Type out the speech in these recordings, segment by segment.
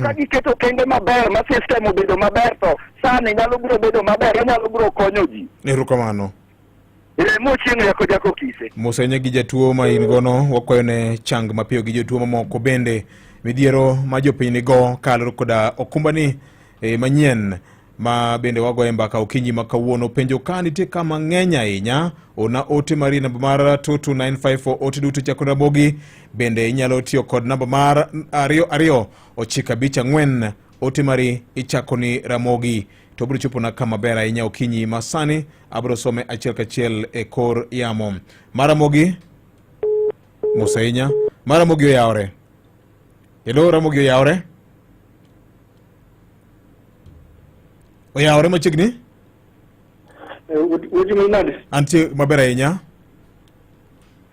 Ka giketo okenge maber ma system obedo maber to sani nyalo biro bedo maber, onyalo biro konyo ji. Erokamano. Remo chieng' yako jako kise. Mos ahinya gi jatuo ma in gono, wakwayo ne chang mapiyo gi jotuo mamoko bende. Midhiero ma jopiny nigo kaluwore koda okumbani manyien ma bende wagoye mbaka okinyi ma kawuono. Penjo ka nitie kama ng'eny ahinya, ona ote mari namba mar 22954 ote duto chako Ramogi. Bende inyalo tiyo kod namba mar 22954 ote mari ichako ni Ramogi. To obiro chopona kama ber ahinya okinyi ma sani abiro some achiel kachiel e kor yamo. Mar Ramogi, mos ahinya. Mar Ramogi oyawore. Hello, Ramogi oyawore. Oyawore machiegni? Wuod nade? Antie maber ahinya.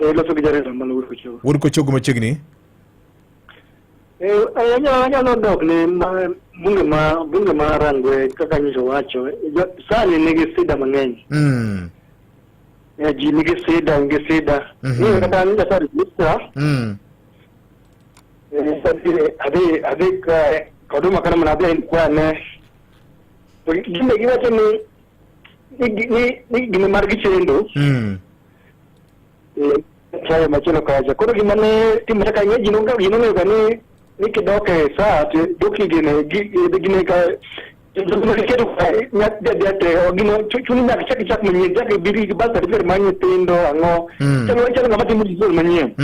Loso gi Jared Ambalo Wuod Kochogo. Wuod Kochogo machiegni. Anyalo dok ne bunge ma Rangwe kaka nyiso wacho. Sani nigi sida mang'eny. Ji nigi sida, nigi sida. Ni kata an jasa register. Adhi adhi koduma kana mana adhi kwane. To gine giwacho ni ni gine margi chendo. Chayo machielo kacha. Koro gima ne timore ka ji nong'eyo ga ni kidok e saa to doki gine gine ka giketo gino chuni nyaka chak chak manyien chak ibiri gi birth certificate mar nyithindo ang'o chalo chalo ng'ama timo disol manyien.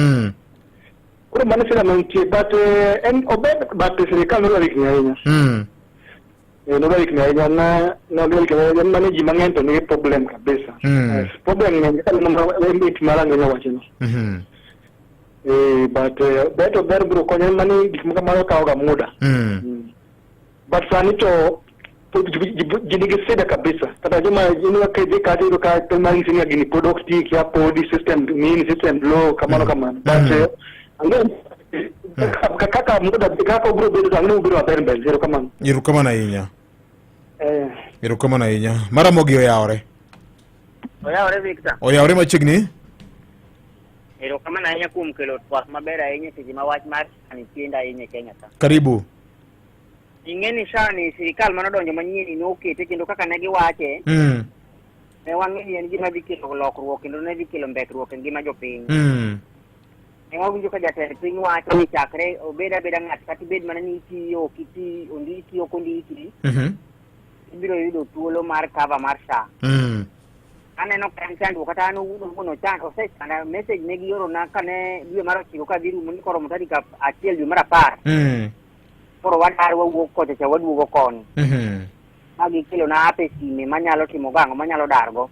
Koro mano sida mantie but en obed but sirikal nodwa rikni ahinya. Nodwa rikni ahinya na nodwa rikni ahinya mane ji mang'eny to nigi problem kabisa. Problem ng'eny kaka it mar ang'enya wacho no. But ber to ber biro konyo mani gik moko kamano kawo ga muda. But sani to ji nigi sida kabisa. Kata joma ineno ka idhi kacha iyudo ka mar nyisi ni gini pod ok ti kia podi system nini system low kamano kamano. But ang'e kaka muda kaka obiro bedo to ang'e ni obiro maber mbele. Erokamano. Erokamano ahinya. Erokamano ahinya. Maramogi oyawore. Oyawore Victor. Oyawore machiegni. Erokamano ahinya kuom kelo twak maber ahinya e seche ma wach mar sani chendo ahinya e Kenya ka. Karibu. Ing'e ni sani sirikal manodonjo manyien nokete kendo kaka ne giwache ne wang'e ni en gima dhi kelo lokruok kendo ne dhi kelo mbekruok e ngima jopiny. Ne wawinjo ka jatend piny wacho ni chakre obed abeda ng'at kata ibed mana ni itiyo ok iti ondiki ok ondiki ibiro yudo thuolo mar cover mar SHA. Aneno ka en chandruok kata an owuon owuon ochan osechanda message ne giorona kane dwe mar 9 ka dhi rumo ni koromo tarik 1 dwe mar 10. Koro wadar wawuok kocha cha waduogo koni. Ma gikelona app e sime manyalo timo gang'o manyalo dargo.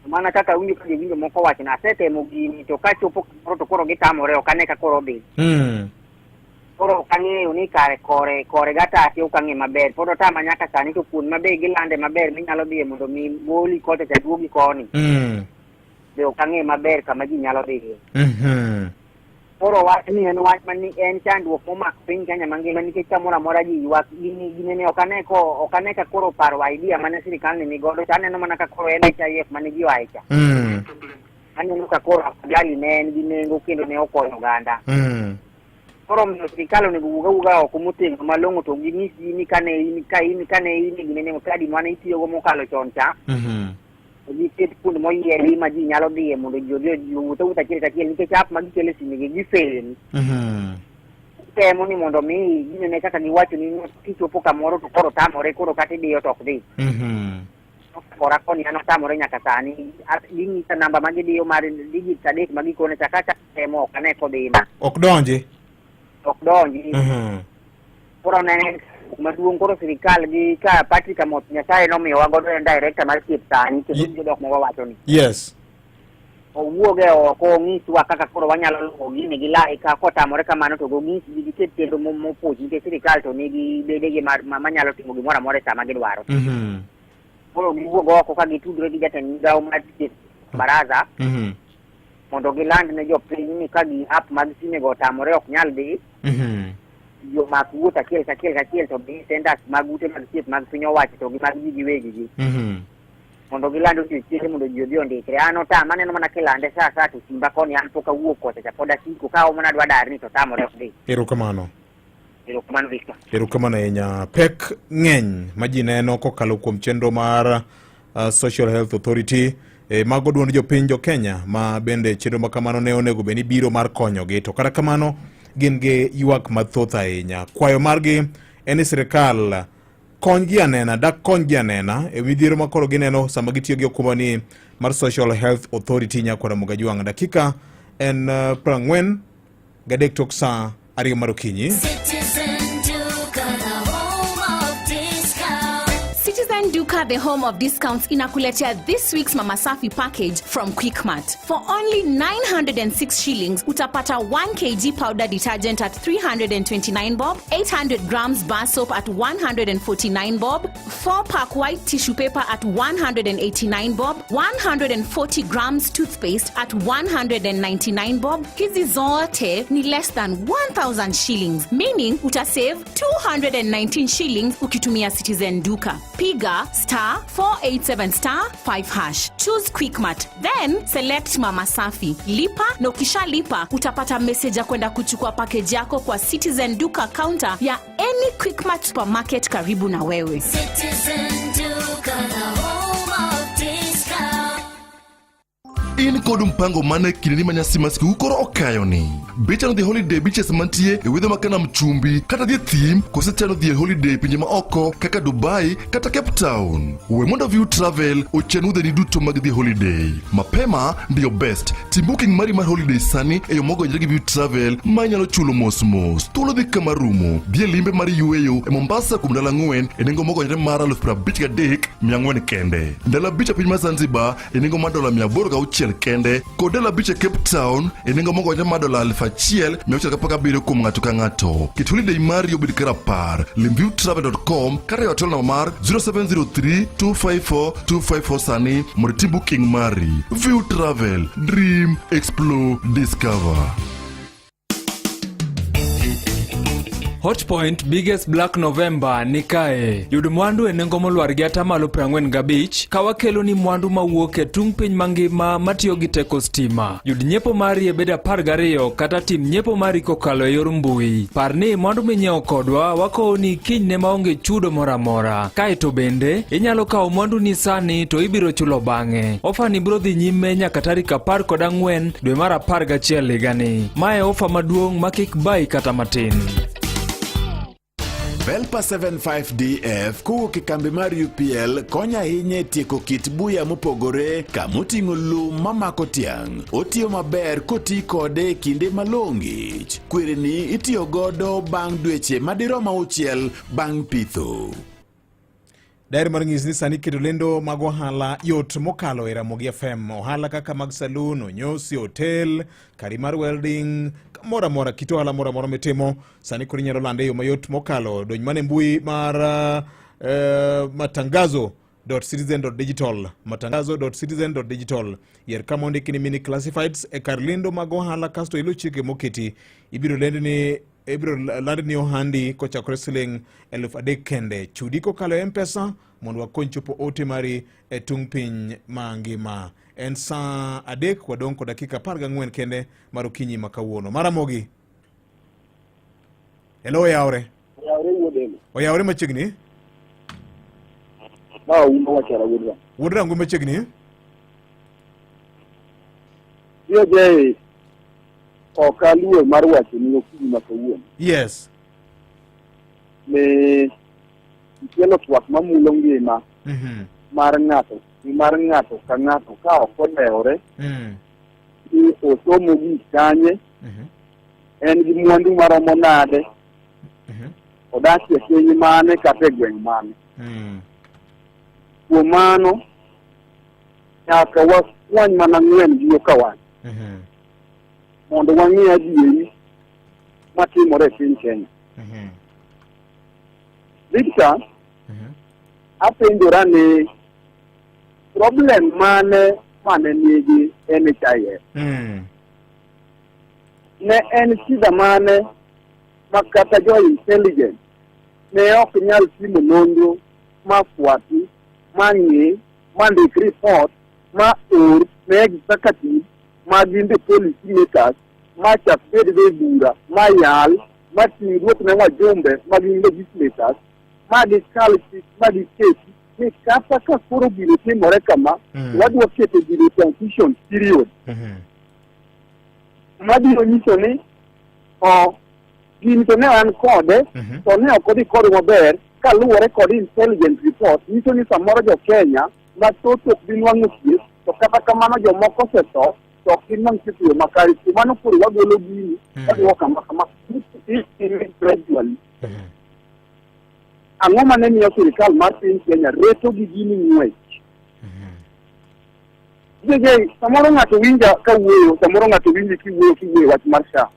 Mana kaka awinjo ka jowinjo moko wacho na asetemo gini to kachopo kamoro to koro gitamore ok ane ka koro dhi. Koro ok ang'eyo ni kare kore kore gatake ok ang'e maber. Pod otama nyaka sani to kuond maber gilande maber minyalo dhiye mondo mi goli kocha cha duogi koni. Be ok ang'e maber kama ji nyalo dhiye. Koro wach ni en wach ma ni en chandruok momako piny Kenya mangima nikech kamoro amora ji ywak gini gini ok ane ko ok ane ka koro paro idea mane sirikal ni nigodo to aneno mana ka koro NHIF mane ji oae cha. Aneno ka koro afadhali ne en gi nengo kendo ne okonyo oganda. Koro omiyo sirikal onego wuog awuoga oko motegno malong'o to ginyis ji ni kane in ka in kane in e gine nengo kadi mane itiyogo mokalo chon cha. Giket kuonde moyieri ma ji nyalo dhiye mondo ji odhi owuoth awuotha achiel kachiel nikech app ma gikelo e simegi gifail. Temo ni mondo mi ginene kaka giwacho ni kichopo kamoro to koro tamore koro kata idiyo to ok dhi. Kora koni an otamore nyaka sani ginyisa namba ma gidiyo mar digits 3 ma gikone cha kacha temo ok ane kodhina. Ok donji. Ok donji. Koro ne en maduong' koro sirikal gi ka Patrick Amoth Nyasaye nomiyowa godo en director mar thieth sani kendo winjo dhok ma wawacho ni. Owuog e oko onyiswa kaka koro wanyalo luwo gini gi lai ka kotamore kamano to gonyis ji giket chenro mopuch nikech sirikal to nigi bedegi manyalo timo gimoro amora e sama gidwaro. Koro giwuog oko ka gitudore gi jatend migawo mar thieth baraza mondo giland ne jopiny ni ka gi app mag simego otamore ok nyal dhi. Jomak wuoth achiel kachiel kachiel to gi centers mag ute mag thieth mag piny owacho to gi mag ji giwegi gi. Mondo giland odiochienge mondo ji odhi ondikre. An otama aneno mana kilande sa sa to simba koni an pok awuok kocha cha pod asiko ka omo nadwa dar ni to tamore ok dhi. Erokamano. Erokamano Victor. Erokamano ahinya. Pek ng'eny ma ji neno kokalo kuom chenro mar Social Health Authority. Mago duond jopiny jo Kenya ma bende chenro ma kamano ne onego bed ni biro mar konyogi, to kata kamano gin gi ywak mathoth ahinya. Kwayo margi en ni sirikal konygi anena, dak konygi anena e midhiero ma koro gineno sama gitiyo gi okumba ni mar Social Health Authority. Nyakwara Mugajwang', dakika en 43 tok saa 2 mar okinyi. Citizen Duka, the home of discount. Citizen Duka, the home of discounts, inakuletea this week's Mama Safi package from Quickmart. For only 906 shillings, utapata 1 kg powder detergent at 329 bob, 800 grams bar soap at 149 bob, 4 pack white tissue paper at 189 bob, 140 grams toothpaste at 199 bob. Hizi zote ni less than 1000 shillings, meaning utasave 219 shillings ukitumia Citizen Duka. Piga *487*5#. Choose Quickmart, then select Mama Safi. Lipa na ukishalipa utapata message ya kwenda kuchukua package yako kwa Citizen Duka counter ya any Quickmart supermarket karibu na wewe. Citizen Duka, the home of discount. In kod mpango mane kindeni ma nyasi mar sikukuu koro okayoni? Be ichano dhi holiday beaches mantie e wedhe mag nam chumbi kata dhi e thim kose chano dhi e holiday e pinje ma oko kaka Dubai kata Cape Town? We mondo View Travel ochan wuodheni duto mag dhi e holiday. Mapema ndiyo best. Tim booking mari mar holiday sani e yo mogonyre gi View Travel ma inyalo chulo mos mos. Thuolo dhi kama rumo. Dhi e limbe mar yueyo e Mombasa kuom ndalo 4 e nengo mogonyre mar 53,400 kende. Ndalo 5 e piny mar Zanzibar e nengo mar dola 806 kende kod ndalo 5 e Cape Town e nengo mogonyre mar dola 1617 kuom ng'ato ka ng'ato. Ket holiday mari obed kar apar. Lim viewtravel.com kata e hotel namba mar 0703 254 254 sani mondo itim booking mari. View Travel, Dream, Explore, Discover. Hotpoint Biggest Black November ni kae. Yud mwandu e nengo molwar gi atamalo 45 ka wakelo ni mwandu mawuok e tung' piny mangima matiyo gi teko stima. Yud nyiepo mari e bede 12 kata tim nyiepo mari kokalo e yor mbui. Par ni mwandu minyiewo kodwa wakowoni kinyne maonge chudo moro amora. Kae to bende inyalo kawo mwandu ni sani to ibiro chulo bang'e. Ofa ni biro dhi nyime nyaka tarik 14 dwe mar 11 higani. Mae ofa maduong' ma kik bayi kata matin. Belpa 75DF kowuok e kambi mar UPL konyo ahinya e tieko kit buya mopogore kamoting'o lum mamako tiang'. Otiyo maber koti kode e kinde ma lowo ng'ich. Kwerini itiyo godo bang' dweche madirom 6 bang' pitho. Daher mar nyisi ni sani keto lendo mag ohala yot mokalo e Ramogi FM. Ohala kaka mag saloon, onyosi, hotel, kari mar welding, kamoro amora, kit ohala moro amora mitimo, sani koro inyalo lande e yo mayot mokalo. Donj mana e mbui mar matangazo.citizen.digital, matangazo.citizen.digital. Yier kama ondiki ni mini classifieds e kar lendo mag ohala kasto iluw chike moketi. Ibiro lend ni ibiro land ni ohandi kochakore siling 3,000 kende. Chudi kokalo e M-Pesa mondo wakony chopo ote mari e tung' piny mangima. En saa 3 wadong' kod dakika 14 kende mar okinyi ma kawuono. Maramogi. Hello, oyawre. Oyawre wuod Oyawre machiegni. Ma wuo wachara wuod Rangwe. Wuod Rangwe machiegni. CJ ok aluor mar wacho ni okinyi ma kawuono. Yes. Ni ikelo twak mamulo ngima mar ng'ato mar ng'ato ka ng'ato ka ok odewore ni osomo gik kanye, en gi mwandu maromo nade, odak e piny mane kata e gweng' mane. Kuom mano, nyaka wakwany mana ng'wen gi yo kawach mondo wang'e adieri matimore e piny Kenya. Victor, apenjora ni problem mane mane nigi NHIF? Ne en shida mane ma kata jo intelligence ne ok nyal timo nonro ma fuati, ma ng'i, ma ndik report, ma or ne executive ma gin the policy makers, ma chak bed go e bura, ma yal mar ting' duok ne wajumbe ma gin legislators ma gikal chik ma giketi ni kata ka koro gini timore kama wadwa keto gini e transition period mabiro nyiso ni o gini to ne an kode to ne ok odhi kode maber kaluwore kod intelligence report nyiso ni samoro jo Kenya mathoth ok bi nwang'o thieth to kata kamano jomoko osetho to ok ginwang' thieth e yo makare kuom mano koro wagolo gini waduoko kama kama itime gradually ang'o mane miyo sirikal mar piny Kenya reto gi gini ng'wech JJ samoro ng'ato winja ka wuoyo samoro ng'ato winji kiwuoyo kiwuoyo wach mar SHA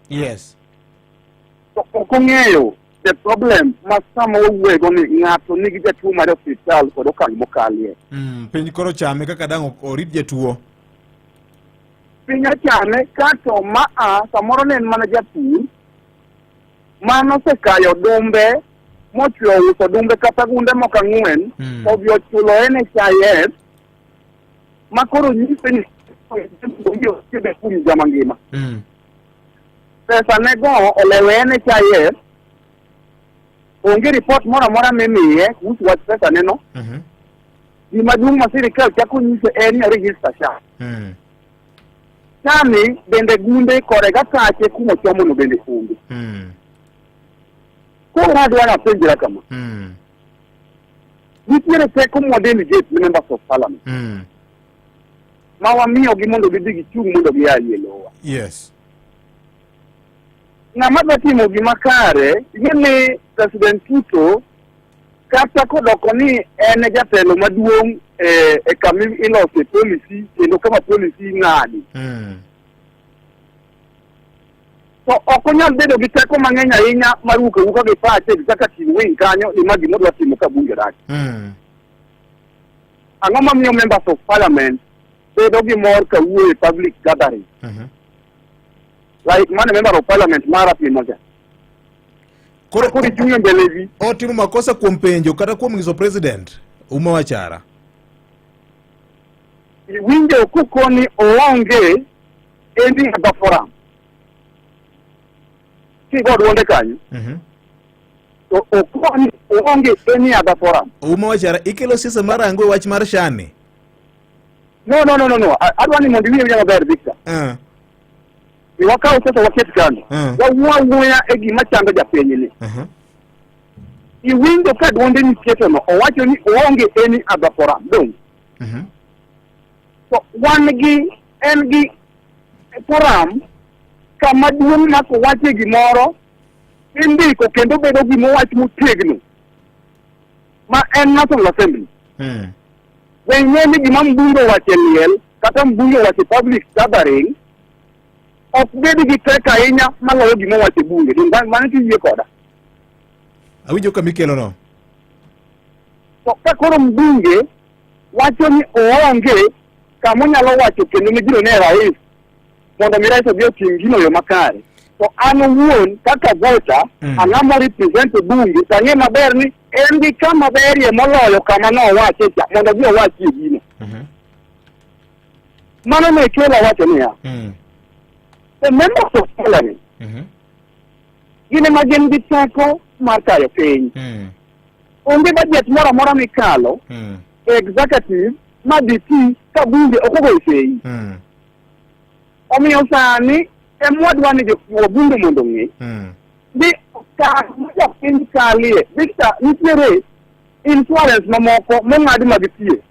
to ok ong'eyo the problem ma sama wawuoyego ni ng'ato nigi jatuo mar osiptal kod okang' mokalie Piny koro chame kaka dang' orit jatuo. Piny ochame kato ma a samoro ne en mana japur manosekayo odumbe mochwe ouso odumbe kata gunde moko ang'wen odhi ochulo NHIF ma koro nyise ni onge kuom higa mangima pesa ne go olewo e NHIF onge ripot moro amora mimiye kuhusu wach pesa neno gima duong' ma sirikal chako nyise en ni register SHA SHA ni bende gunde kore gatache kumochomono bende onge koro adwaro apenjra kama nitiere teko mwa delegate ne members of parliament ma wamiyogi mondo gidhi gichung' mondo giyayi e lowa ng'ama dwa timo gima kare ing'e ni President Ruto kata kodoko ni en e jatelo maduong' e, e kama ilose policy kendo kama policy ing'adi to ok onyal bedo gi teko mang'eny ahinya mar wuok awuoka gi pache kaka Tim Wing kanyo ni ma gima odwa timo ka bunge rach. Ang'o mamiyo members of parliament bedo gi mor ka wuoyo e public gathering? Like mane member of parliament mara timo cha. Koro Koro ichung' e mbele ji. Otimo makosa kuom penjo kata kuom nyiso president Uma Wachara. Iwinjo kukoni oonge any other forum. Kigo duonde kanyo to okoni oonge any other forum. Uma Wachara ikelo siasa mar ang'o e wach mar SHA ni? No. Adwa ni mondo iwinj maber Victor. Wakaw sasa waket kando. Wawuo awuoya e gima chando japiny ni. Iwinjo ka duonde miketo no owacho ni oonge any other forum. Dong. To wan gi en gi forum kama duong' ma kowache gimoro indiko kendo bedo gimowach motegno ma en National Assembly. We ng'e ni gima mbunge owacho e liel kata mbunge owacho e public gathering ok bed gi teko ahinya maloyo gima owacho e bunge. Donge mano tiyie koda? Awinjo kama ikelo no. To ka koro mbunge wacho ni oonge kama onyalo wacho kendo ne gino ne rais mondo mi rais odhi otim gino e yo makare. To an owuon kaka voter ang'ama represent e bunge to ang'e maber ni en gi kama berie moloyo kama nowache cha mondo odhi owachie gino. Mano ne kelo awacho niya, the members of parliament gin ema gin gi teko mar tayo piny. Onge budget moro amora mikalo e executive ma dhi ti ka bunge ok ogoyo sei. Omiyo sani ema wadwa ni wabunge mondo ong'e ni okang' ma japiny kalie Victor nitiere insurance mamoko mong'ad mag thieth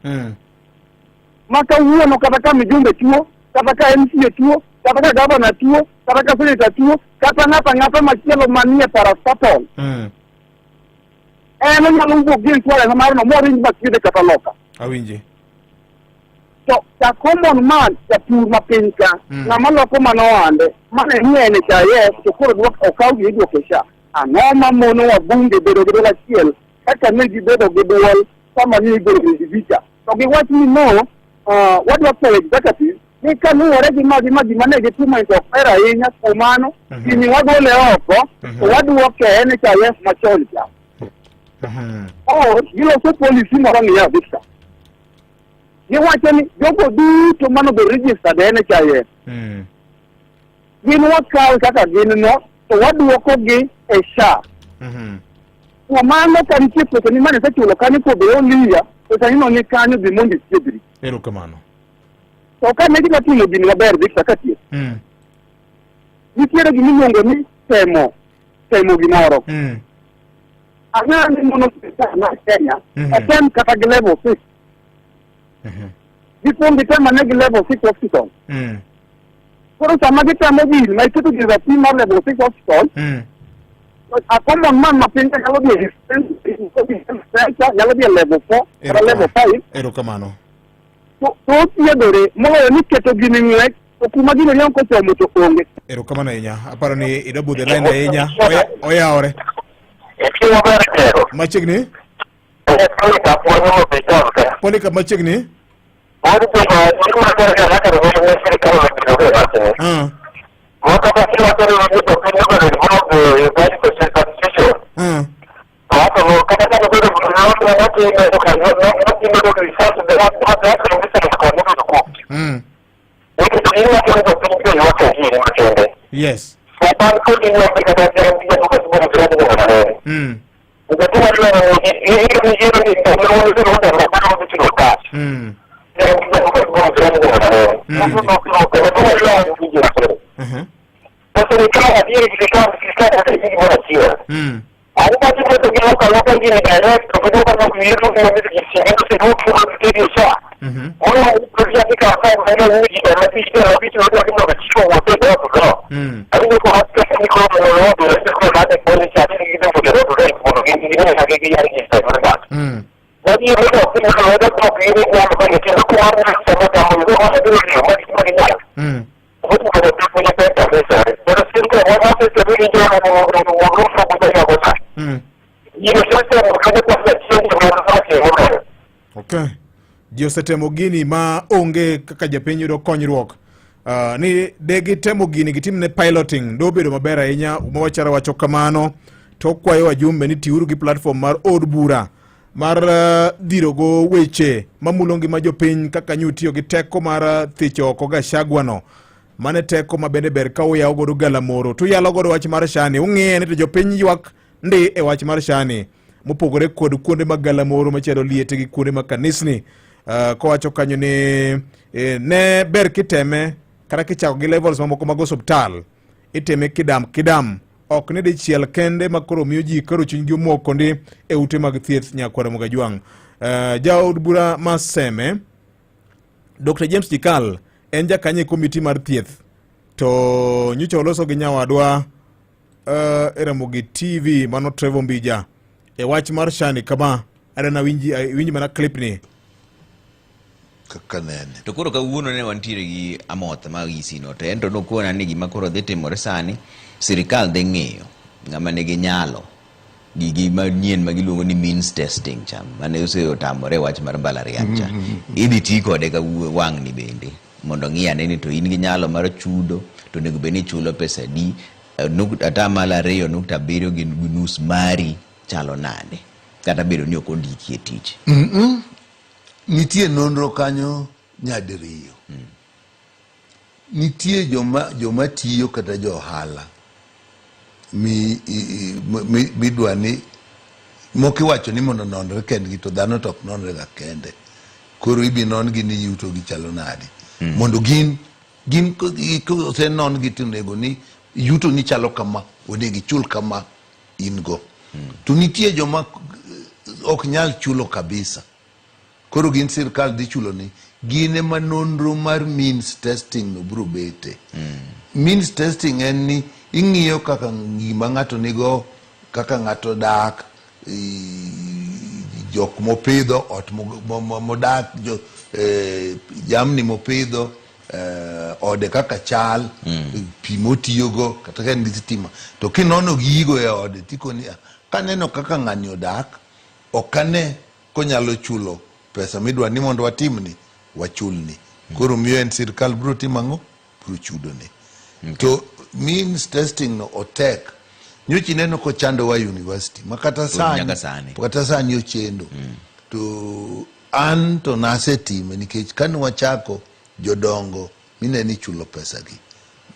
ma kawuono kata ka mijumbe tuo kata ka MCA tuo kata ka gavana tuo kata ka senator tuo kata ng'ato ang'ata machielo manie parastatal en onyalo wuok gi insurance mare no moring mathiedhe kata loka. Awinji. To ja common man japur ma piny ka ng'ama loko mana ohande mane nie NHIF to koro dwok okaw gi idwoke SHA. Ang'o ma mono wabunge bedo gi duol achiel kaka ne gibedo gi duol sama ne igolo negi cha to giwach ni no wadwa pewo executive ni kaluwore gi ma gi ma gima ne gitimo to ok ber ahinya kuom mano gini wagole oko to waduoke e NHIF machon cha or giloso policy moro niya Victor giwacho ni jogo duto manobedo registered e NHIF gin wakaw kaka gin no to waduokogi e SHA. Kuom mano ka nitie pesani mane isechulo kanyo podore oliya, pesani no ni kanyo dhi mondo ithiedhri. Erokamano. To ka ne gidwa timo gini maber Victor ka thieth, nitiere gima iluongo ni temo temo gimoro. Ang'eyo ni mondo sirkal mar Kenya otem kata gi level 6. Gikwong gitem ane gi level 6 hospital. Koro sama gitemo gini ma iketo gir rapim mar level 6 hospital, a common man ma piny ka nyalo dhi e dispensary, nyalo dhi e level 4 kata level 5 Erokamano. to to othiedhore moloyo ni keto gini ng'wech to kuma gini riemb kochomo to onge. Erokamano ahinya. Aparo ni idobudho e line ahinya. Oya- Oyawore. Machiegni. Polycarp machiegni. Ah. Ah. Yes. Okay. Ji osetemo gini ma onge kaka japiny yudo konyruok. Ni de gitemo gini gitimne piloting dobedo maber ahinya. Uma Wachara wacho kamano to kwayo wajumbe ni tiuru gi platform mar od bura mar dhirogo weche mamulo ngima jopiny kaka nyutiyo gi teko mar thicho oko Gachagua no. Mane teko ma bende ber ka uyawo godo galamoro to uyalo godo wach mar SHA ni ung'iye ni to jopiny ywak ndi e wach mar SHA ni mopogore kod kuonde mag galamoro machalo liete gi kuonde mag kanisni. Kowacho kanyo ni ne ber kiteme kata kichako gi levels mamoko mag osuptal iteme kidam kidam ok ni dichiel kende ma koro miyo ji koro chunygi omoko ndi e ute mag thieth nyakwar Mogajwang'. Jaod bura ma Seme Dr. James Jikal en jakanyo e komiti mar thieth to nyocha oloso gi nyawadwa e Ramogi TV mano Trevor Mbija e wach mar SHA ni kama adana winji mana clip ni kaka nene. To koro kawuono ne wantiere gi Amoth ma IC no to en to nokona ni gima koro dhi timore sani sirikal dhi ng'iyo ng'ama nigi nyalo gi gima nyien ma giluongo ni means testing cha mane osetamore wach mar mbalariany cha idhi ti kode ka wang'ni bende mondo ng'i ane ni to in gi nyalo mar chudo to onego bed ni ichulo pesa adi atamalo 2.7 gi nus mari chalo nade kata bedo ni ok ondiki e tich. Nitie nonro kanyo nyadiriyo. Nitie joma tiyo kata jo ohala midwa ni moko iwacho ni mondo nonre kendgi to dhano to ok nonre ga kende. Koro ibi non gi ni yuto gi chalo nade. Mondo gin kosenon gi to onego ni yuto ni chalo kama, onego ichul kama in go. To nitie joma ok nyal chulo kabisa. Koro gin sirkal dhi chulo ni gin ema nonro mar means testing no biro bete. Means testing en ni ing'iyo kaka gima ng'ato nigo, kaka ng'ato dak, jok mopidho, ot modak, jamni mopidho, ode kaka chal, pi motiyogo, kata ka en gi sitima. To kinono gigo e ode tikoni, kaneno kaka ng'ani odak, ok ane konyalo chulo pesa midwa ni mondo watimni, wachulni. Koro miyo en sirkal biro timo ang'o? Biro chudone. To means testing no otek. Nyocha ineno kochandowa university ma kata sani, kata sani ochendo. To an to nasetime nikech kane wachako jodongo mine ni chulo pesa gi.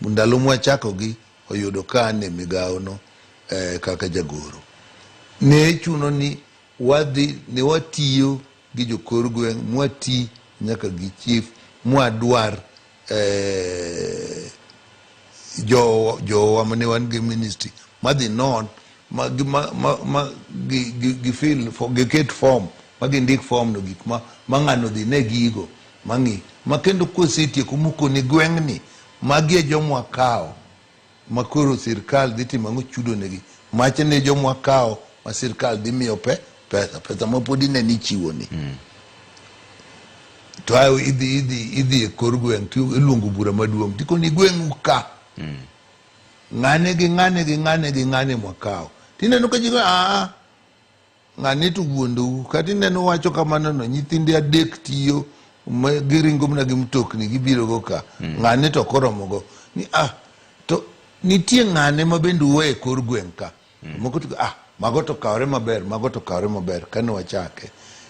Ndalo mwachako gi oyudo ka an e migawono eh, kaka jagoro. Ne chuno ni wadhi ne watiyo gi jokor gweng' mwati nyaka gi chief mwadwar eh, jo jowa mane wan gi ministry madhi non ma gi ma ma, ma gi, gi, gi fill fo, giket form ma gindik form no gik ma, ma ng'ano dhi ne gigo mang'i ma kendo kosetieko mukoni gweng'ni magi e jomwa kawo ma koro sirkal dhi timo ang'o chudo negi macha ne jomwa kawo ma sirkal dhi miyo pe pesa pesa ma pod ine ni ichiwo ni mm. to ayo idhi idhi idhi e kor gweng' to iluongo bura maduong' tikoni gweng'u ka mm. ng'ane gi ng'ane gi ng'ane gi ng'ane mwakawo tineno ka ji go aa Ng'ani to wuondou. Kata ineno wacho kamano no, nyithinde adek tiyo, ma giringo mana gi mtokni gibiro go ka. Mm. Ng'ani to ok oromo go. Ni ah, to nitie ng'ane ma bende uwe e kor gweng' ka. Mm. Moko to ah, mago to kawre maber, mago to kawre maber kane wachake.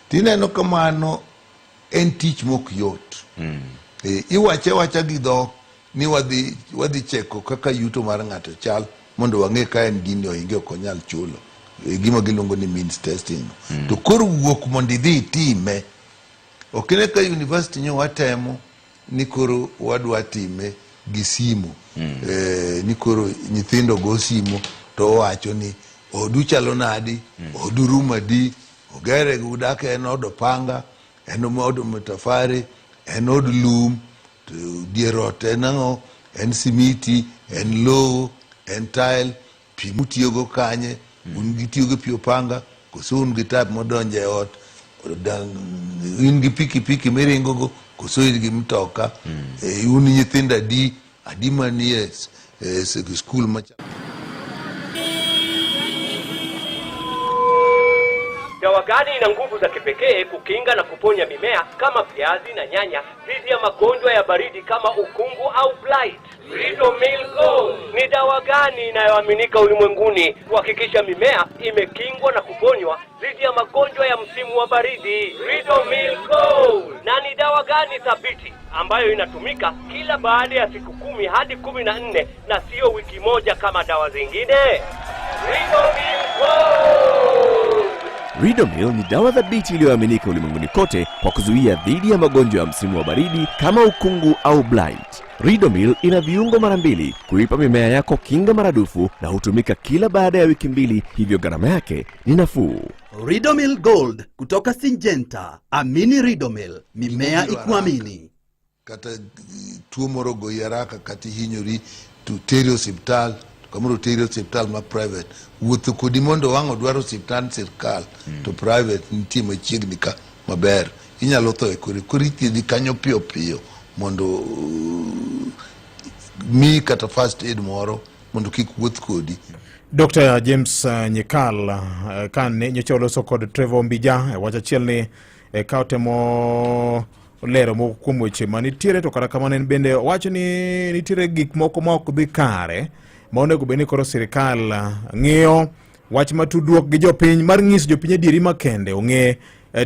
Tineno kamano en tich mok yot. Mm. E, iwache awacha gi dhok ni wadhi wadhi cheko kaka yuto mar ng'ato chal mondo wang'e ka en gini ohinge ok onyal chulo e gima giluongo ni means testing mm. to koro wuok mondo idhi itime ok ine ka university nyo watemo ni koro wadwa time gi simu mm. e, ni koro nyithindo go simu to owacho ni odu chalo nadi mm. odu room adi ogere udak en od opanga en od matafari en od lum To dier ot en ang'o? En simiti, en lowo, en tile, pi mutiyogo kanye? Un gitiyo gi pi opanga koso un gi tap modonjo e ot? In gi pikipiki miringogo koso in gi mtoka? Eh, un nyithindo adi adi manie e, skul macha Dawa gani ina nguvu za kipekee kukinga na kuponya mimea kama viazi na nyanya dhidi ya magonjwa ya baridi kama ukungu au blight? Ridomil Gold ni dawa gani inayoaminika ulimwenguni kuhakikisha mimea imekingwa na kuponywa dhidi ya magonjwa ya msimu wa baridi? Ridomil Gold. Na ni dawa gani thabiti ambayo inatumika kila baada ya siku 10 hadi 14 na sio wiki moja kama dawa zingine? Ridomil Gold. Ridomil ni dawa thabiti iliyoaminika ulimwenguni kote kwa kuzuia dhidi ya magonjwa ya msimu wa baridi kama ukungu au blight. Ridomil ina viungo mara mbili kuipa mimea yako kinga maradufu na hutumika kila baada ya wiki mbili, hivyo gharama yake ni nafuu. Ridomil Gold kutoka Syngenta. Amini Ridomil, mimea Gimobiro ikuamini. Kata tuo moro ogoyi haraka kata ihinyori to teri osiptal to kamoro teri osiptal ma private wuotho kodi mondo wang' odwar osiptand sirkal mm. to private nitie machiegni ka maber inyalo tho e kori koro ithiedhi kanyo piyo piyo mondo miyi kata first aid moro mondo kik wuoth kodi. Dr. James Nyikal kane nyocha oloso kod Trevor Mbija e wach achiel ni ka otemo lero moko kuom weche manitiere to kata kamano en bende owacho ni nitiere gik moko ma ok dhi kare ma onego bed ni koro sirikal ng'iyo wach ma tudruok gi jopiny mar nyiso jopiny adieri makende ong'e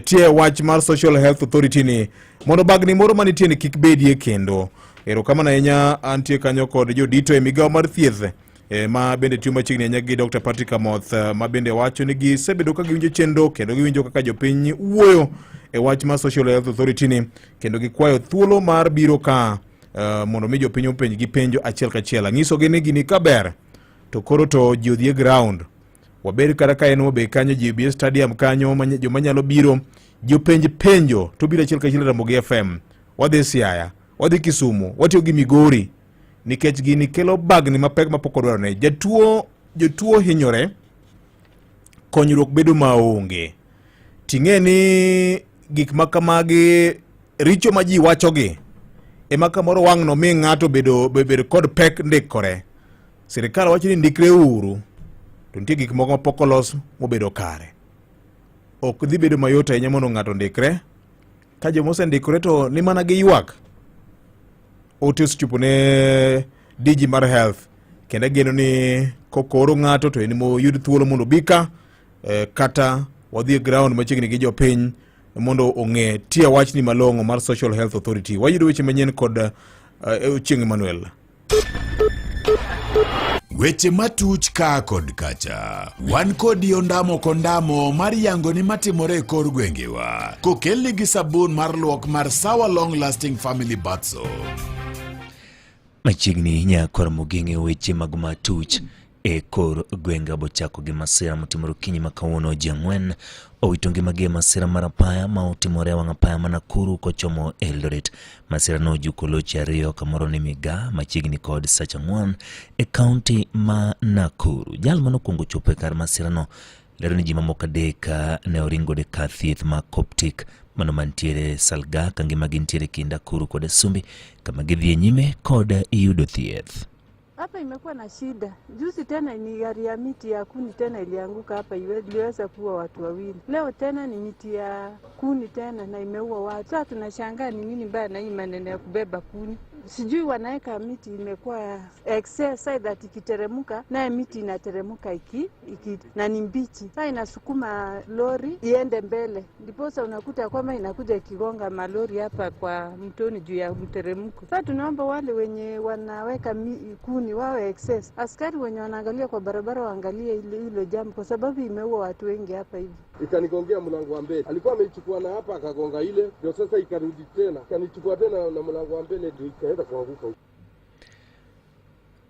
tie wach mar Social Health Authority ni mondo bagni moro manitie ni kik bedie kendo. Erokamano ahinya antie kanyo kod jodito e migawo mar thieth e, ma bende tiyo machiegni ahinya gi Dr. Patrick Amoth ma bende wacho ni gisebedo ka giwinjo chenro kendo giwinjo kaka jopiny wuoyo e wach mar Social Health Authority ni kendo gikwayo thuolo mar biro ka uh, mondo mi jopiny openj gi penjo achiel kachiel. Ang'isogi ni gini kaber to koro to ji odhi e ground wabed kata ka en obe kanyo ji obi e stadium kanyo joma nyalo biro ji openj penjo to biro achiel kachiel Ramogi FM wadhi Siaya wadhi Kisumu watiyo gi Migori nikech gini kelo bagni mapek mapok odwarone jatuo jotuo hinyore konyruok bedo maonge ting'e ni gik ma kamagi richo ma ji wachogi ema kamoro wang' no mi ng'ato bedo bedo kod pek ndikore sirikal wacho ni ndikre uru to nitie gik moko mapok olos mobedo kare ok dhi bedo mayot ahinya mondo ng'ato ondikre ka joma osendikore to ni mana gi ywak ote osechopo ne DG mar health kendo ageno ni kokoro ng'ato to en moyud thuolo mondo obi ka eh, kata wadhi e ground machiegni gi jopiny mondo ong'e tie wachni malong'o mar Social Health Authority. Wayudo weche manyien kod uh, Ochieng' Emmanuel. Weche matuch ka kod kacha. Wan kodi ondamo kondamo mar yango ni matimore e kor gwengewa. Kokelni gi sabun mar luok mar Sawa Long Lasting Family Bath Soap. Machiegni nyakor mogeng' e weche mag matuch e kor gwenge bochako gi masira motimore okinyi ma kawuono ji ang'wen owito ngimagi e masira mar apaya ma otimore e wang' apaya ma Nakuru kochomo Eldoret. Masira no ojuko loche ariyo kamoro ni Migaa machiegni kod Sach ang'wen e kaunti ma Nakuru. Jal manokwongo chopo e kar masirano lero ni ji mamoko adek ne oring godo e kar thieth ma Coptic mano mantiere Salga ka ngimagi nitiere kind Nakuru kod Asumbi kama gidhi e nyime kod yudo thieth. Hapa imekuwa na shida. Juzi tena ni gari ya miti ya kuni tena ilianguka hapa, iliweza kuua watu wawili. Leo tena ni miti ya kuni tena na imeua watu. Sasa tunashangaa ni nini mbaya na hii maneno ya kubeba kuni. Sijui wanaweka miti imekuwa excess so that ikiteremuka naye miti inateremuka iki, iki na ni mbichi. Sasa inasukuma lori iende mbele, ndiposa unakuta kwamba inakuja ikigonga malori hapa kwa mtoni juu ya mteremko. Sasa tunaomba wale wenye wanaweka kuni wawe excess, askari wenye wanaangalia kwa barabara waangalie hilo jambo, kwa sababu imeua watu wengi hapa hivi. Ikanigongea mlango wa mbele, alikuwa ameichukua na hapa akagonga ile, ndio sasa ikarudi tena ikanichukua tena na mlango wa mbele, ndio ikaenda kuanguka.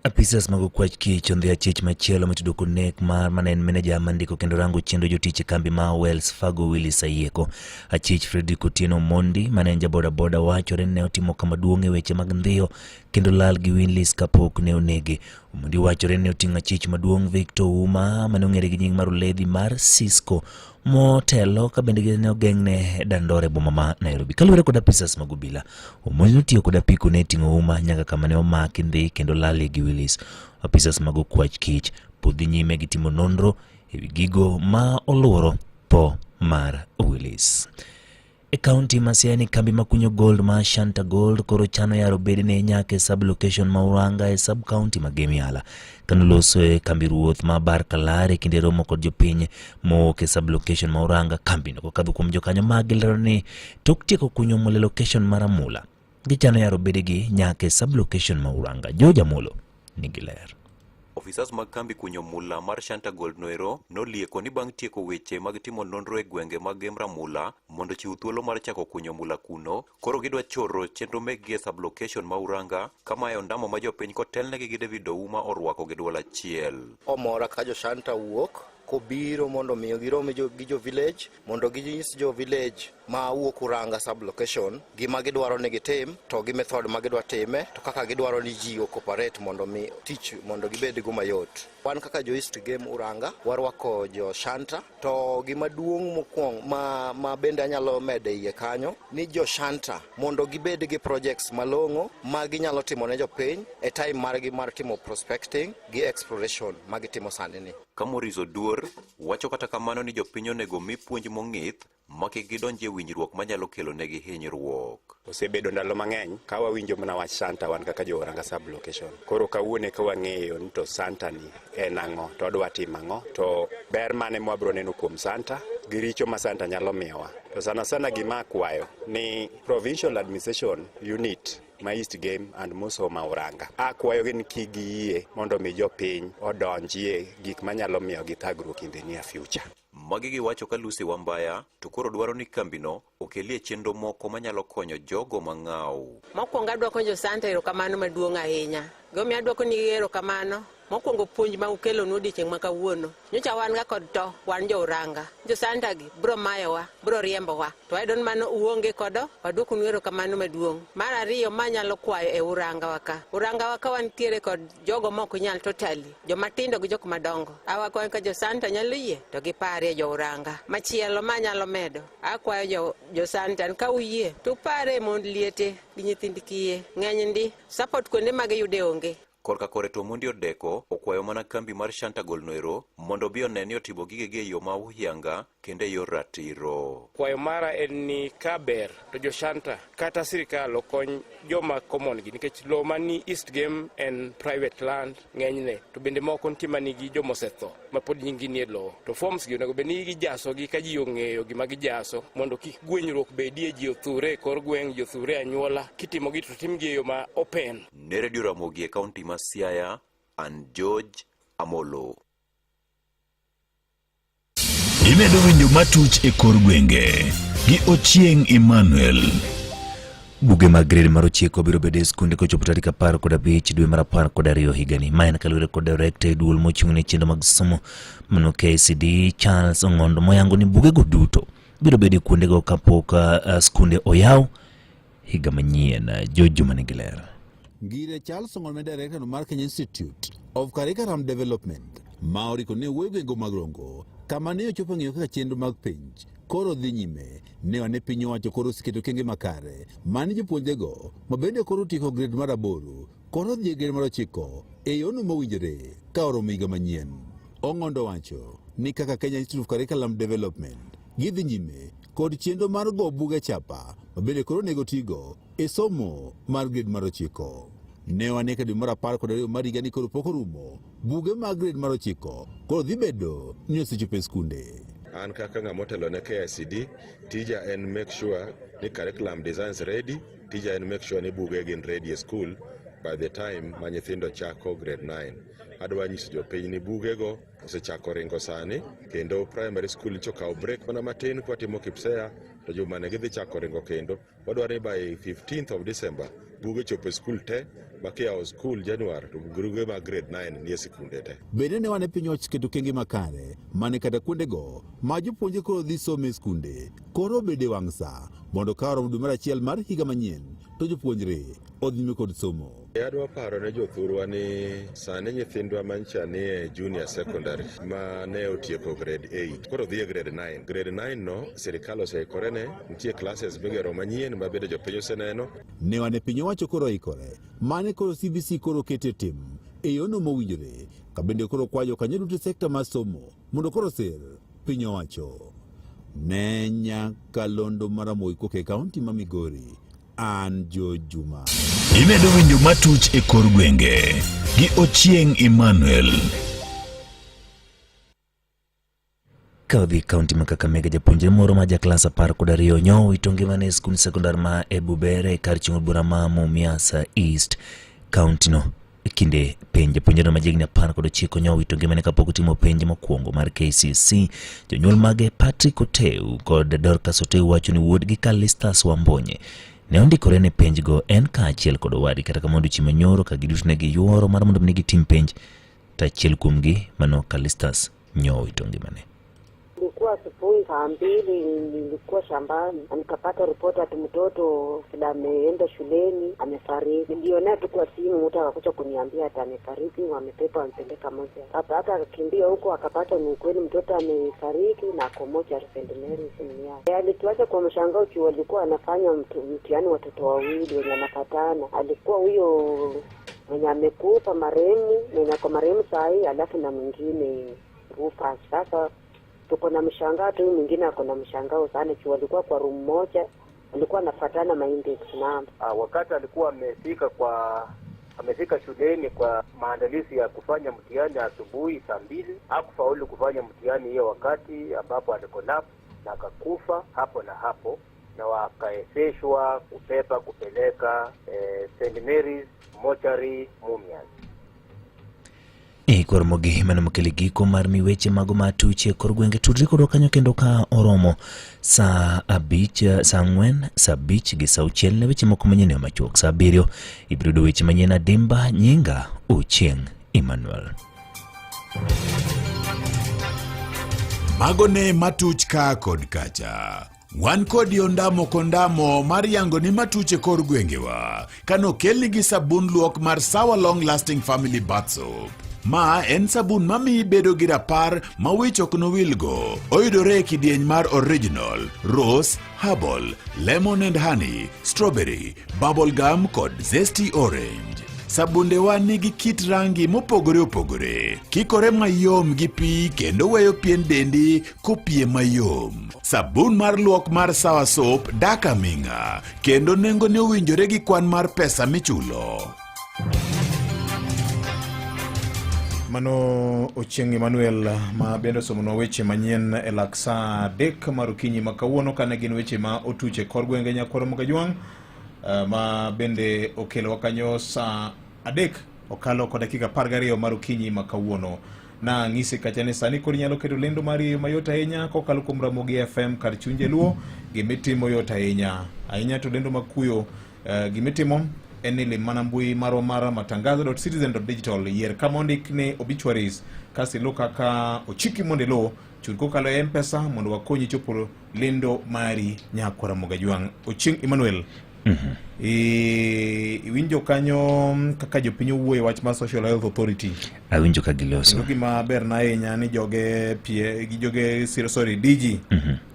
Apisas mag okwach kich ondhi achich machielo mitudo kod nek mar mane en meneja mandiko kendo rango chenro jotich e kambi ma Wells Fargo Willis Ayieko. Achich Fredrick Otieno Mondi mane en jaboda boda wachore ni ne otimo kama duong' e weche mag ndhiyo kendo lal gi Willis kapok ne onege. Omondi wachore ni ne oting'o achich maduong' Victor Ouma mane ong'ere gi nying mar Oledhi mar Cisco motelo ka bende ne ogeng'ne Dandora e boma ma Nairobi. Kaluwore kod apisas mag obila, Omondi notiyo kod apiko ne ting'o Ouma nyaka kama ne omaki ndhi kendo lalie gi Willis. Apisas mag okwach kich pod dhi nyime gi timo nonro ewi gigo ma oluoro tho mar Willis. E kaunti ma Siaya ni kambi ma kunyo gold ma Shanta Gold koro chano yaro bedene nyaka e sub location ma Uranga e sub county ma Gemiala. Kano loso e kambi ruoth ma Bar Kalar e kinde romo kod jopiny mowuok e sub location ma Uranga, kambino kokadho kuom jokanyo mage lero ni tok tieko kunyo mula e location mar Amula, gichano yaro bedegi nyaka e sub location ma Uranga. George Amolo nigi ler. Ofisas mag kambi kunyo mula mar Shanta Gold noero nolieko ni bang' tieko weche mag timo nonro e gwenge mag Gem Ramula mondo chiw thuolo mar chako kunyo mula kuno, koro gidwa choro chenro mekgi e sub-location ma Uranga kamae ondamo ma jopiny kotelnegi gi David Ouma orwako gi duol achiel. Omora ka jo Shanta wuok kobiro mondo miyo girom gi jo village mondo ginyis jo village ma wuok Uranga sub-location gima gidwaro ni gitim to gi method ma gidwa time to kaka gidwaro ni ji o-cooperate mondo mi tich mondo gibed go mayot. Wan kaka jo East Gem Uranga warwako jo Shanta to gima duong' mokwongo ma bende anyalo medo e iye kanyo ni jo Shanta mondo gibed gi projects malong'o ma ginyalo timo ne jopiny e time margi mar timo prospecting gi exploration ma gitimo sani ni. Ka Maurice Oduor wacho kata kamano ni jopiny onego mi puonj mong'ith ma kik gidonji e winjruok manyalo kelo negi hinyruok. Osebedo ndalo mang'eny ka wawinjo mana wach Shanta wan kaka jo Uranga sub location. Koro kawuono eka wang'eyo ni to Shanta ni en ang'o, to odwa timo ang'o, to ber mane mwabro neno kuom Shanta gi richo ma Shanta nyalo miyowa. To sana sana gima akwayo ni provincial administration unit ma East Gem and Musoma Uranga. Akwayogi ni kik giyie mondo mi jopiny odonjie gik manyalo miyogi thagruok in the near future. Magi giwacho ka Lucy Wambaya to koro dwaro ni kambino okelie chenro moko manyalo konyo jogo mang'aw. Mokwongo adwoko jo Shanta erokamano maduong' ahinya. Gimomiyo adwoko nigi erokamano, mokwongo puonj ma ukelonwa odiochieng' ma kawuono. Nyocha wan ga kod to, wan jo Uranga. Jo Shanta gi bro mayowa, bro riembowa. To wayudo ni mano uonge kodo, wadwokonu erokamano maduong'. Mar ariyo manyalo kwayo e Uranga wa ka. Uranga wa ka wantiere kod jogo mok nyal totally, joma tindo gi jok madongo. Awakwayo ka jo Shanta nyalo yie to giparie jo Uranga. Machielo manyalo medo, akwayo jo Shanta ni ka uyie to upare mond liete gi nyithind kiye. Ng'eny ndi, support kuonde ma giyude onge. Korka kore to Omondi Odeko okwayo mana kambi mar Shanta Gold noero mondo obi one ni otimo gigegi e yo ma huyanga kendo e yor ratiro. Kwayo mara en ni ka ber to jo Shanta kata sirikal okony joma common gi nikech lowo mani East Gem en private land ng'enyne to bende moko nitie manigi joma osetho ma pod nying gi nie lowo to forms gi onego bed ni gijaso gi ka ji ong'eyo gima gijaso mondo kik gwenyruok bedie ji othure e kor gweng' ji othure e anyuola kitimo gi to timgi e yo ma open. Ne Radio Ramogi e kaunti ma Siaya, An George Amolo. Imedo winjo matuch e kor gwenge gi Ochieng Emmanuel. Buge mag grade mar ochiko biro bedo e skunde kochopo tarik 15 dwe mar 12 higani. Ma en kaluwore kod director e duol mochung' ne chenro mag somo mano KICD Charles Ong'ondo moyango ni bugego duto biro bedo e kuondego kapok skunde oyaw higa manyien. George Juma nigi ler. Ngire Charles Ong'ondo director no mar Kenya Institute of Curriculum Development ma oriko ne wuoyo gwenge mag Rongo kama ne ochopo ng'iyo kaka chenro mag penj koro dhi nyime ne wane piny owacho koro oseketo okenge makare mane jopuonjrego ma bende koro otieko grade mar 8 koro dhi e grade mar 9 e yono mowinjore ka oromo higa manyien. Ong'ondo wacho ni kaka Kenya Institute of Curriculum Development gidhi nyime kod chenro mar go buge chapa ma bende koro onego tigo e somo mar grade mar 9. Ne wane ka dwe mar 12 mar higani koro pok orumo, buge mag grade mar 9 koro dhi bedo ni osechopo e skunde. An kaka ng'ama otelo ne KICD, tija en make sure ni curriculum designs ready, tija en make sure ni buge gin ready e school by the time ma nyithindo chako grade 9. Adwa nyiso jopiny ni bugego osechako ringo sani, kendo primary school nyocha okawo break mana matin kwatimo KPSEA, to juma ne gidhi chako ringo kendo. Wadwaro ni by 15th of December buge chopo e skul te, ma kiyawo skul January to buge mag grade 9 nie sikunde te. Bende ne wane piny owacho keto okenge makare mane kata kuondego ma jopuonje koro dhi somo e skunde koro obedo e wang' sa mondo ka oromo dwe mar 1 mar higa manyien to jopuonjre odhi nyime kod somo. Adwa paro ne jothurwa ni sani nyithindwa mancha nie junior secondary ma ne otieko grade 8 koro dhi e grade 9. Grade 9 no sirikal oseikore ne, nitie classes migero manyien ma bende jopiny oseneno. Ne wane piny owacho koro oikore mane koro CBC koro kete tim e yono mowinjore ka bende koro kwayo jokanyo duto e sekta mar somo mondo koro sir piny owacho. Ne nyakalondo mar Ramogi koka e kaunti ma Migori. An Jo Juma. Imedo winjo matuch e kor gwenge gi Ochieng Emmanuel. Ka odhi kaunti ma Kakamega, japuonjre moro ma jaklas 12 nyo owito ngimane e skund sekondar ma Ebubere kar chung' od bura ma Mumias East kaunti no. E kinde penj, japuonjre ma jahigni 19 nyo owito ngimane kapok otimo penj mokwongo mar KCSE. Jonyuol mage Patrick Oteu kod Dorcas Oteu wacho ni wuodgi Callistus Wambonye ne ondikore ne penjgo en kaachiel kod owadgi. Kata kamano odiochieng' manyoro ka giduto ne giyuoro mar mondo mi gitim penj, to achiel kuomgi mano Callistus nyo owito ngimane. Ilikuwa asubuhi saa 2, nilikuwa shambani na nikapata ripoti ati mtoto vile ameenda shuleni amefariki. Nilionea tu kwa simu, mtu akakuja kuniambia ati amefariki, wamebeba wamepeleka moja. Sasa hata akakimbia huko akapata ni ukweli mtoto amefariki na ako moja St Mary's Mumias. Alituacha kwa mshangao juu alikuwa anafanya mtihani watoto wawili wenye anapatana. Alikuwa huyo mwenye amekufa marehemu, mwenye ako marehemu saa hii, alafu na mwingine Rufus. Sasa tuko na mshangao tu, mwingine ako na mshangao sana juu walikuwa kwa room moja, walikuwa wanafuatana ma index number. Wakati alikuwa amefika shuleni kwa maandalizi ya kufanya mtihani asubuhi saa 2, hakufaulu kufanya mtihani hiyo wakati ambapo alikolapse na akakufa hapo na hapo, na wakaezeshwa kubeba kupeleka St Mary's Mortuary Mumias. E kor mogi mano mokelo giko mar miweche mago matuch e kor gwenge. Tudri kodwa kanyo kendo ka oromo saa 5, saa 4, saa 5 gi saa 6 ne weche moko manyien e machuok. Saa 7 ibiro yudo weche manyien adimba. Nyinga Ochieng Emmanuel. Mago ne matuch ka kod kacha. Wan kod ondamo kondamo mar yango ni matuch e kor gwengewa kanokelni gi sabun luok mar Sawa Long Lasting Family Bath Soap. Ma en sabun mamiyi bedo gi rapar ma wich ok nowilgo. Oyudore e kidieny mar original, rose, herbal, lemon and honey, strawberry, bubble gum kod zesty orange. Sabundewa nigi kit rangi mopogore opogore, kikore mayom gi pi kendo weyo pien dendi kopie mayom. Sabun mar luok mar Sawa Soap dak aming'a kendo nengone owinjore gi kwan mar pesa michulo. Mano Ochieng' Emmanuel ma bende osomonwa weche manyien e lak saa 3 mar okinyi ma kawuono, kane gin weche ma otuch e kor gwenge Nyakwar Mogajwang', ma bende okelowa kanyo saa 3 Okalo kod dakika 12 mar okinyi ma kawuono. Na ng'isi kacha ni sani koro inyalo keto lendo mari e yo mayot ahinya kokalo kuom Ramogi FM kar chunje Luo. Gimitimo yot ahinya ahinya to lendo makuyo gimitimo en ni lim mana mbui marwa mar matangazo.citizen.digital, yier kama ondik ni obituaries, kasto iluw kaka ochiki mondo iluw chul kokalo e M-Pesa mondo wakonyi chopo lendo mari nyakwara Ramogi Ajwang'. Ochieng' Emmanuel, iwinjo kanyo kaka jopiny owuoyo e wach mar Social Health Authority? Awinjo ka giloso. Kendo gima ber na ahinya ni joge pie gi joge sorry DG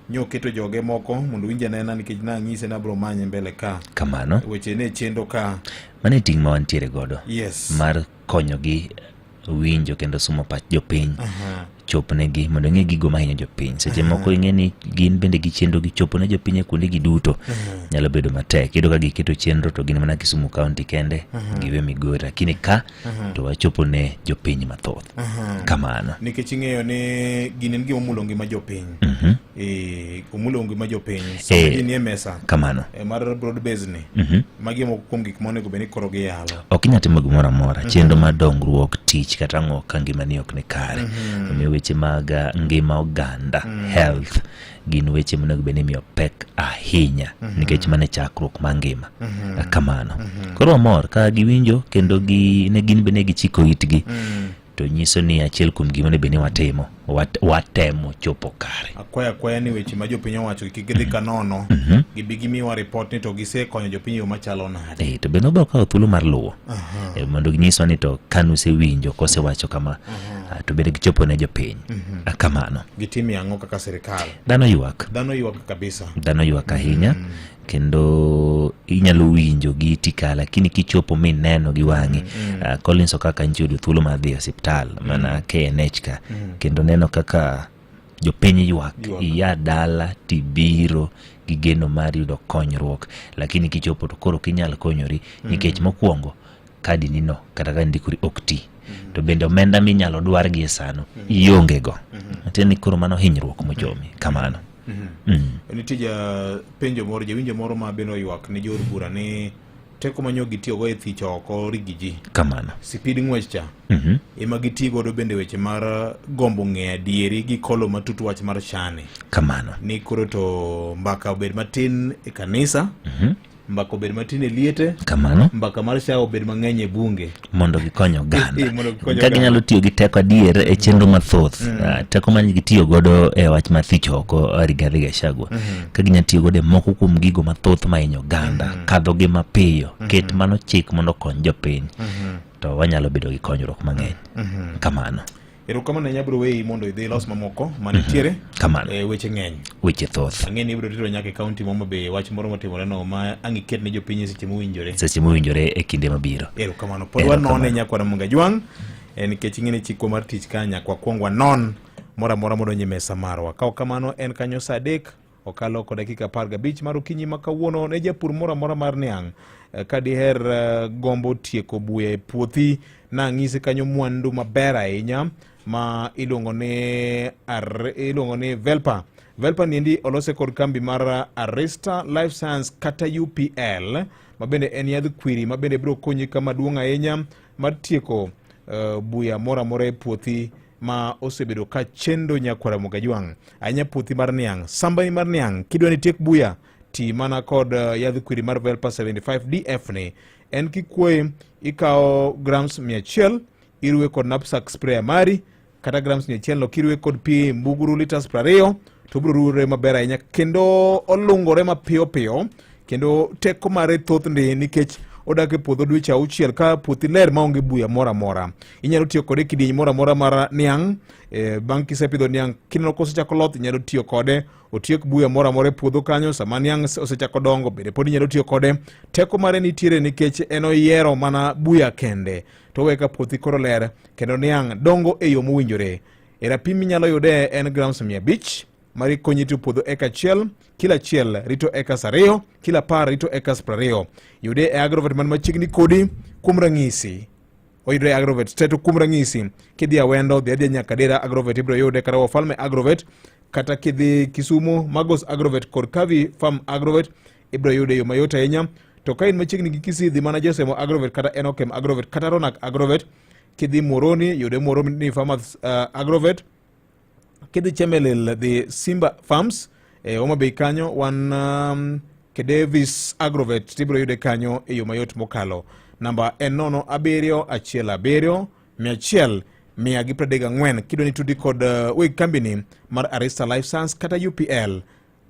nyoketo joge moko mondo winj anena nikech nang'ise nabro manye mbele ka. Kamano. Weche ne chendo ka. Mano e ting' ma wantiere godo. Yes. Mar konyogi winjo kendo sumo pach jopiny. Chopnegi mondo ing'e gigo mahinyo jopiny. Seche moko ing'e ni gin bende gi chenro gi chopo ne jopiny e kuonde gi duto nyalo bedo matek. Iyudo ka giketo chenro to gin mana Kisumu County kende, giwe Migori, lakini ka to wachopo ne jopiny mathoth. Kamano. Nikech ing'eyo ni gini en gima omulo ngima jopiny. Omulo ngima jopiny. Sama ji nie mesa. Kamano. Mar broad base ni. Magi e moko kuom gik monego bed ni koro giyalo. Ok inyal timo gimoro amora. Chenro mar dongruok, tich kata ang'o ka ngimani ok ni kare. Omiyo weche mag ngima oganda, health, gin weche monego bed ni imiyo pek ahinya nikech mano e chakruok mar ngima. Kamano. Koro wamor ka giwinjo kendo ne gin be ne gichiko itgi. To nyiso ni achiel kuom gima onego bed ni watimo, watemo chopo kare. Akwayo akwaya ni weche ma jopiny owacho kik gidhi ka nono, gibi gimiwa report ni to gisekonyo jopiny e yo machalo nade. To bende wabiro kawo thuolo mar luwo. Mondo ginyiswa ni to kanusewinjo kosewacho kama, to bende gichopo ne jopiny. Kamano. Gitimi ang'o kaka sirikal? Dhano ywak. Dhano ywak kabisa. Dhano ywak ahinya. Kendo inyalo winjo gi iti ka, lakini kichopo mineno gi wang'i. Collins Okaka nchi oyudo thuolo mar dhi e osiptal mana KNH ka, kendo neno kaka jopiny ywak. Ywak. Iya dala tibiro gi geno mar yudo konyruok, lakini kichopo to koro ok inyal konyori nikech mokwongo kadi ni no kata ka ndikori ok ti, to bende omenda minyalo dwar gi e sano ionge go. Tiende ni koro mano hinyruok mochomi kamano. Nitie japenjo moro, jawinjo moro ma bende oywak ne jood bura ni teko ma nyo gitiyogo e thich oko rigi ji. Kamano. Sipid ng'wech cha ema giti godo bende weche mar gombo ng'eyo adieri gi kolo matut wach mar shani. Kamano. Ni koro to mbaka obed matin e kanisa, mbaka obed matin e liete. Kamano. Mbaka mar SHA obed mang'eny e bunge. Mondo gikony oganda. Mondo gikony Ka ginyalo oganda. tiyo gi teko adier e chenro mathoth. Teko ma gitiyo godo e wach mar thich oko Rigathi Gachagua. Ka ginyalo tiyo godo e moko kuom gigo mathoth mahinyo oganda, kadho gi mapiyo, ket mano chik mondo okony jopiny. To wanyalo bedo gi konyruok mang'eny. Kamano. Erokamano ahinya, abiro weyi mondo idhi ilos mamoko manitiere. Kamano. Weche ng'eny. Weche thoth. Ang'e ni ibiro tero nyaka e kaunti ma Homa Bay wach moro motimore no ma ang' iket ne jopiny e seche mowinjore. Seche mowinjore e kinde mabiro. Erokamano. Pod Erokamano. wanone nyakwara Munga Jwang' nikech ing'e ni chikwa mar tich ka nyaka wakwong wanon moro amora modonjo e mesa marwa. Ka ok kamano en kanyo saa 3 okalo kod dakika 15 mar okinyi ma kawuono ne japur moro amora mar niang'. Ka diher gombo tieko buya e puothi, nang'isi kanyo mwandu maber ahinya ma iluongo ni Velpa. Velpa niendi olose kod kambi mar Arista Life Science kata UPL, ma bende en yadh kwiri ma bende biro konyi kama duong' ahinya mar tieko buya moro amora e puothi ma osebedo ka chendo nyakwara Mogajwang', ahinya puothi mar niang'. Sambani mar niang', kidwa ni tiek buya, ti mana kod yadh kwiri mar Velpa 75 DF ni. En kikuoye, ikawo grams mia achiel, iruwe kod knapsack sprayer mari, kata grams mia achiel no kiruwe kod pi mbuguru liters 20, to obiro ruwore maber ahinya kendo olungore mapiyo piyo, kendo teko mare thoth ndi nikech odak e puodho dweche 6 ka puothi ler maonge buya moro amora. Inyalo tiyo kode e kidieny moro amora mar niang'. Bang' kisepidho niang', kineno kosechako loth, inyalo tiyo kode otiek buya moro amora e puodho kanyo. Sama niang' osechako dongo bende pod inyalo tiyo kode. Teko mare nitiere nikech en oyiero mana buya kende, to owe ka puothi koro ler kendo niang' dongo e yo mowinjore. E rapim minyalo yude en grams mia abich mari konyi rito puodho eka achiel, kilo achiel rito ekas 2, kilo 10 rito ekas 20. Yude e agrovet man machiegni kodi. Kuom ranyisi, oyudre e agrovet te. To kuom ranyisi, kidhi Awendo, dhi adhiya nyaka Dera agrovet ibiro yude, kata Wafalme agrovet, kata kidhi Kisumu, Magos agrovet kod Kavi Farm agrovet ibiro yude e yo mayot ahinya. To ka in machiegni gi Kisii, dhi mana Josemo Agrovet kata Enokem Agrovet kata Ronak Agrovet. Kidhi Muhoroni, yude Muhoroni Farmers Agrovet. Kidhi Chemelil, dhi Simba Farms e Homa Bay kanyo wan Kedevis Agrovet tibiro yude kanyo e yo mayot mokalo. Namba en 0 7 1 7 100 134 kidwa ni tudi kod weg kambini mar Arista Life Science kata UPL.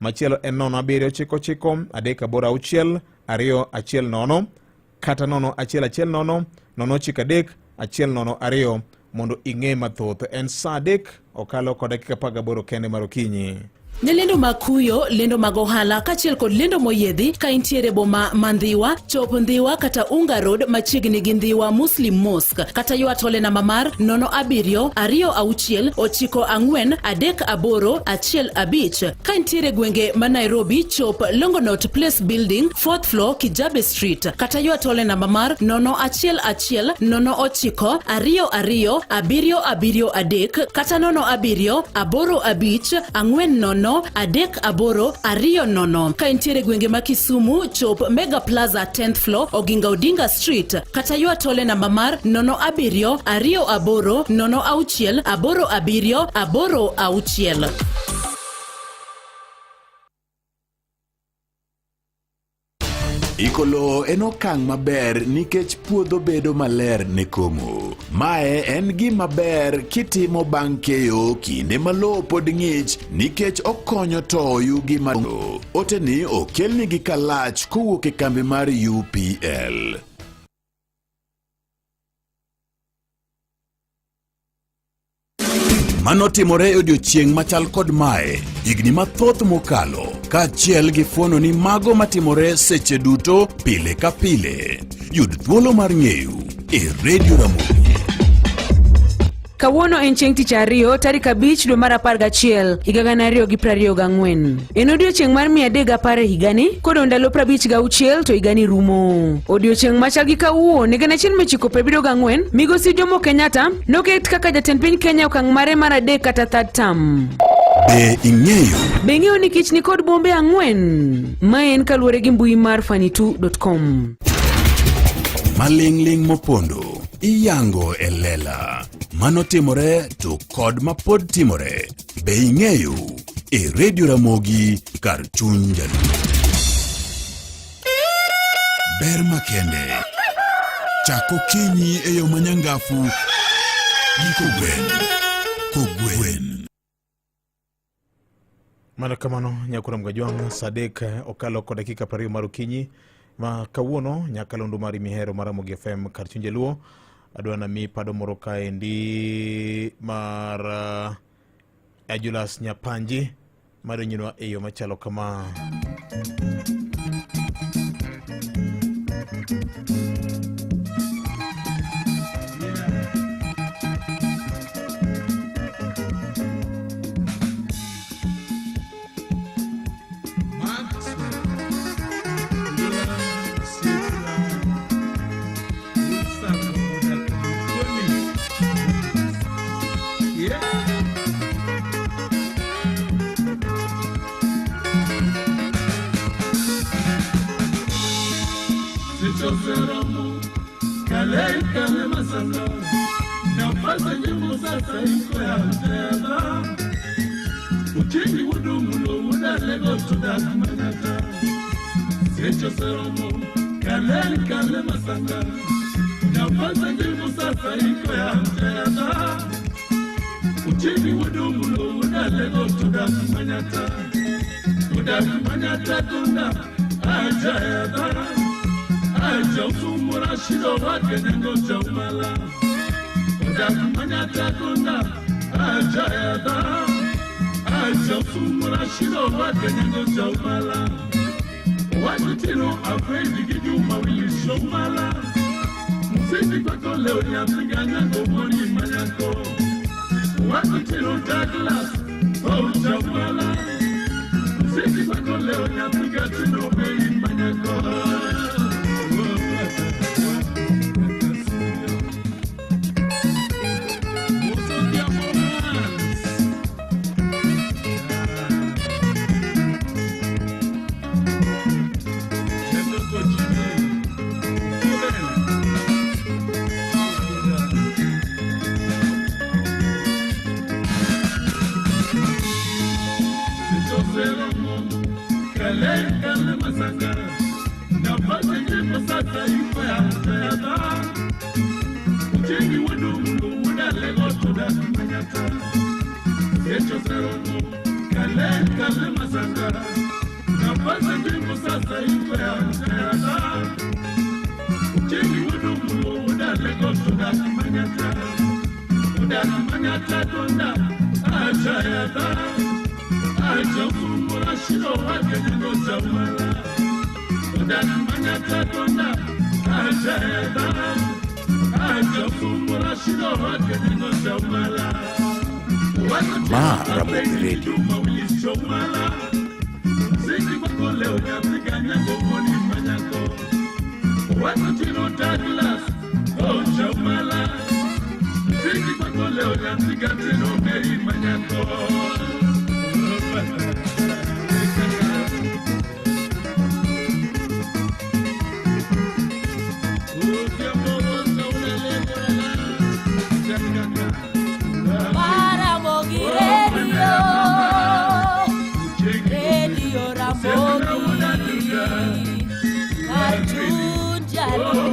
Machielo en 0 7 9 9 3 8 6 2 1 0 kata 0 1 1 0 0 9 3 1 0 2 mondo ing'e mathoth. En saa 3 okalo kod dakika 18 kende mar okinyi. Ne lendo mag kuyo, lendo mag ohala kaachiel kod lendo moyiedhi ka intiere boma ma Ndhiwa, chop Ndhiwa kata Unga Road machiegni gi Ndhiwa Muslim Mosque kata ywa tole namba mar 07 26 94 38 15. Ka intiere gwenge ma Nairobi, chop Longonot Place Building, 4th floor, Kijabe Street kata ywa tole namba mar 0 1 1 0 9 2 2 7 7 3 kata 0 7 8 5 4 0 3 8 2 0. Ka intiere gwenge ma Kisumu, chop Mega Plaza 10th floor, Oginga Odinga Street kata ywa tole namba mar 0 7 2 8 0 6 8 7 8 6. Iko lowo en okang' maber nikech puodho bedo maler ne komo. Mae en gima ber kitimo bang' keyo kinde ma lowo pod ng'ich nikech okonyo towo yugi ma Oteni okelni gi kalach kowuok e kambi mar UPL. Mano timore e odiochieng' machal kod mae higni mathoth mokalo, kaachiel gi fuono ni mago matimore seche duto pile ka pile. Yud thuolo mar ng'eyo e Radio Ramogi. Kawuono en chieng' tich ariyo tarik 5 dwe mar 11 higa 2024. En odiochieng' mar 310 e higani, kodong' ndalo 56 to higani rumo. Odiochieng' machal gi kawuono e 1974, Migosi Jomo Kenyatta noket kaka jatend piny Kenya e okang' mare mar 3 kata third term. Be ing'eyo? Be ing'eyo ni kich nikod bombe 4? Mae en kaluwore gi mbui mar funny2.com. Maling'ling' mopondo iyango e lela. Mano timore to kod mapod timore. Be ing'eyo? E Radio Ramogi kar chuny Jaluo. Ber makende. Chak okinyi e yo manyangafu gi kogwen. Kogwen. Mana kamano nyakura Mgajwang' saa 3 okalo kod dakika 20 mar okinyi ma kawuono nyakalondo mari mihero mar Ramogi FM kar chuny Jaluo. Adwa nami pado moro kaendi mar Ajulas Nyapanji madonjonwa e yo machalo kama. Ma Ramogi Radio. Ramogi Radio, Radio Ramogi, Cartoon Jalo.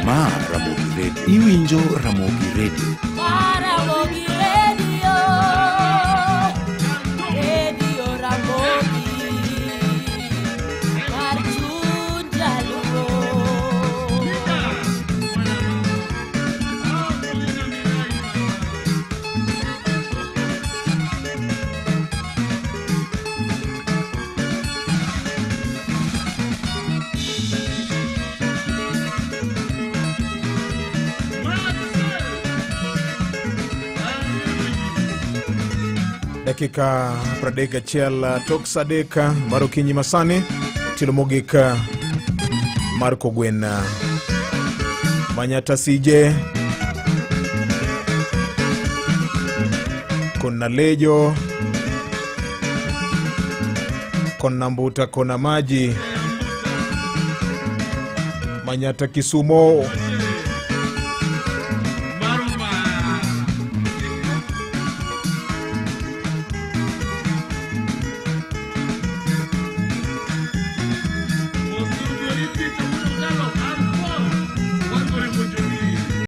Ma Ramogi Radio. Iwinjo Ramogi Radio. Ramogi Radio. Radio Ramogi. Mar chuny Dakika 31 tok sa 3 mar okinyi masani, tielo mogik mar kogwen Manyata Sije kona Lejo kona Mbuta kona Maji Manyata Kisumo.